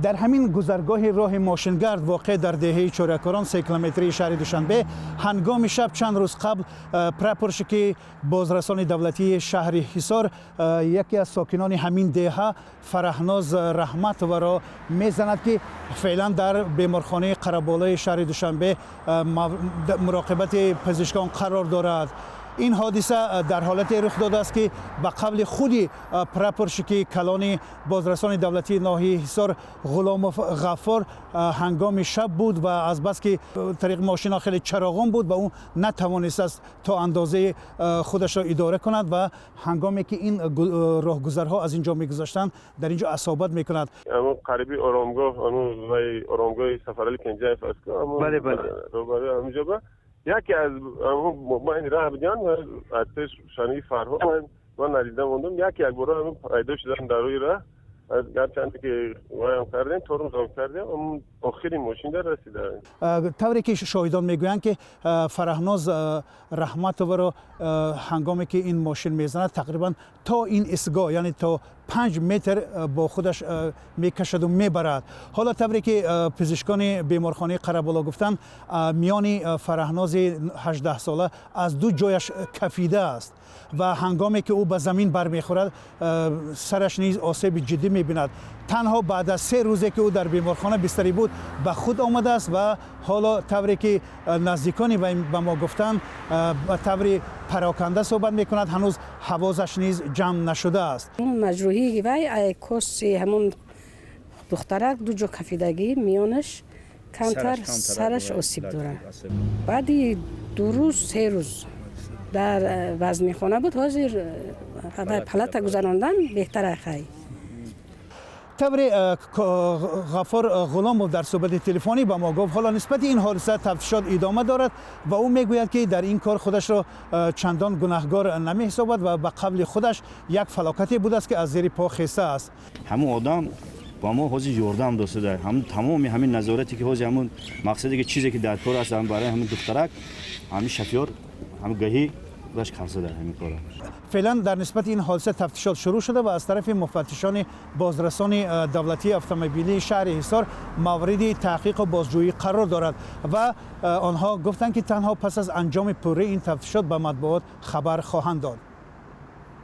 Дар ҳамин гузаргоҳи роҳи мошингард, воқеъ дар деҳаи Чорякорон, 3 километрии шаҳри Душанбе, ҳангоми шаб чанд рӯз қабл прапорщики бозрасони давлатии шаҳри Ҳисор яке аз сокинони ҳамин деҳа, Фараҳноз Раҳматоваро мезанад, ки феълан дар беморхонаи Қараболои шаҳри Душанбе муроқибати пизишкон қарор дорад. Ин ҳодиса дар ҳолате рух додааст, ки ба қавли худи прапорщики калони бозрасони давлатии ноҳияи Ҳисор Ғуломов Ғаффор, ҳангоми шаб буд ва азбаски тариқи мошино хеле чароғон буд ва ӯ натавонистааст то андозаи худашро идора кунад ва ҳангоме ки ин роҳгузарҳо аз ин ҷо мегузаштанд, дар ин ҷо асобат мекунад. Қариби оромгоҳ, оромгоҳи Сафарали Кенҷаев аст. Ҳаминҷо яке аз мобайни раҳ будиан, аз пеш шаниги Фарҳод ман надида мондам. Яке якбора пайдо шудан дар рӯи раҳ. Гарчанде ки ваям кардем, тормозам кардем, охири мошинда расида. Тавре ки шоҳидон мегӯянд, ки Фараҳноз Раҳматоваро ҳангоме ки ин мошин мезанад, тақрибан то ин истгоҳ, яъне то 5 метр бо худаш мекашаду мебарад. Ҳоло, тавре ки пизишкони беморхонаи Қараболо гуфтанд, миёни Фараҳнози 18сола аз ду ҷояш кафидааст ва ҳангоме ки ӯ ба замин бармехӯрад, сараш низ осеби ҷиддӣ мебинад. Танҳо баъд аз 3 рӯзе ки ӯ дар беморхона бистарӣ буд, ба худ омадааст ва ҳоло, тавре ки наздикони ба мо гуфтанд, ба таври пароканда суҳбат мекунад, ҳанӯз ҳавозаш низ ҷамъ нашудааст. Маҷрӯҳии вай коси ҳамон духтарак ду ҷо кафидагӣ, миёнаш камтар, сараш осиб дорад. Баъди 2 рӯз, 3 рӯз дар вазнихона буд. Ҳозир палата гузарондан беҳтара, хай. Тавре Ғаффор Ғуломов дар суҳбати телефонӣ ба мо гуфт, ҳоло нисбати ин ҳодиса тафтишот идома дорад ва ӯ мегӯяд, ки дар ин кор худашро чандон гунаҳгор намеҳисобад ва ба қавли худаш як фалокате будааст, ки аз зери по хеста аст. Ҳамун одам ба мо ҳозир ёрдам досада. Ҳамун тамоми ҳамин назорате, ки ҳозир ҳамун мақсаде, ки чизе ки дар кор аст барои ҳамин духтарак, ҳамин шофёр, ҳамин ГАИ худаш карсада ҳамин кора. Феълан дар нисбати ин ҳодиса тафтишот шурӯъ шуда ва аз тарафи муфаттишони бозрасони давлатии автомобилии шаҳри Ҳисор мавриди таҳқиқу бозҷӯӣ қарор дорад ва онҳо гуфтанд, ки танҳо пас аз анҷоми пурраи ин тафтишот ба матбуот хабар хоҳанд дод.